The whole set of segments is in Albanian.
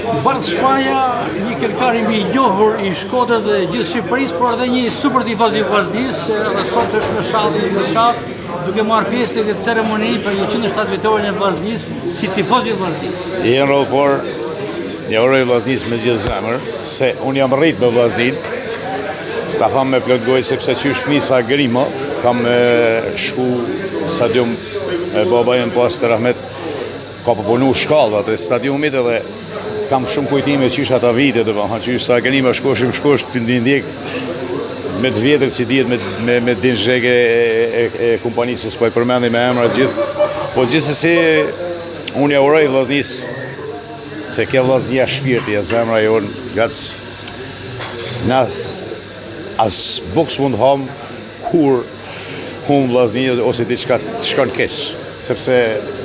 Bardh Shpaja, një këngëtar i mirënjohur i Shkodrës dhe gjithë Shqipërisë, por edhe një super tifoz i Vllaznisë, që edhe sot është me shallin në qafë, duke marrë pjesë në këtë ceremoni për 107 vjetorin e Vllaznisë, si tifoz i Vllaznisë. I në rrallë, por ja uroj Vllaznisë me gjithë zemër, se unë jam rrit me Vllazninë, ta tham me plot gojë, sepse qysh fmi sa grima, kam shku stadium e baba jem pastë rahmet, Ka po punu shkallët e stadiumit edhe kam shumë kujtime qysh ata vite, domethënë, qysh sa grima shkoshim shkosh të një ndjek me të vjetër që dihet me, me, me Din Zhege e, e, e kompanisë, s'po i përmendi me emra gjithë, po gjithsesi unë ja uroj Vllaznisë, se kjo Vllaznia shpirti e zemra jonë, gac, na as bukë s'mund hamë, kur humb Vllaznia ose diçka të shkon keq, sepse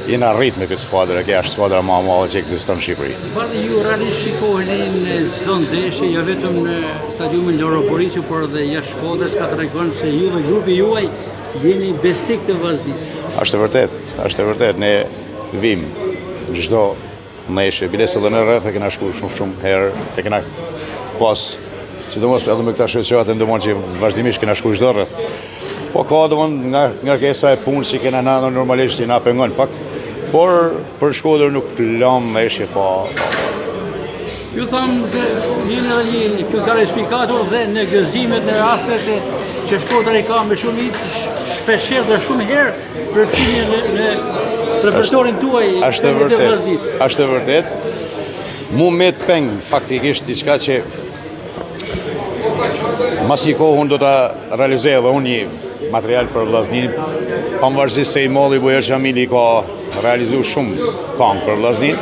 jena rrit me këtë skuadër, e kjo është skuadra ma e madhe që ekziston në Shqipëri. Bardhi ju realisht shikoheni në çdo ndeshje, jo vetëm në stadiumin Loro Boriçi, por edhe jashtë Shkodrës, çka tregon se ju dhe grupi juaj jeni besnik të Vllaznisë. Është e vërtet, është e vërtet, ne vim çdo Ndeshje, biles edhe në rreth e kena shku shumë shumë herë, e kena pas, sidomos edhe me këta shoqatën, domethënë që vazhdimisht kena shku çdo rreth. Po ka domethënë nga ngarkesa e punës që kena na normalisht që na pengon pak, por për Shkodër nuk lam ndeshje pa, pa. Ju thamë se jeni edhe një këngëtar i spikatur dhe në gëzimet në rastet që Shkodra i ka me shumicë shpeshherë dhe shumë herë Përfshini në, në repertorin tuaj është e vërtet. Është e vërtet. Mu met peng faktikisht diçka që mas një kohë unë do ta realizoj edhe unë një material për Vllazninë, pavarësisht se i madhi Bujar Qamili ka realizu shumë kangë për Vllazninë,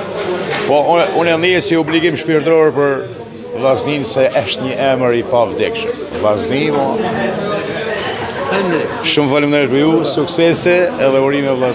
po unë e ndjej si obligim shpirtëror për Vllazninë se është një emër i pavdekshëm. Vllazni, mo. Shumë faleminderit për ju, suksese edhe urime Vllazninë.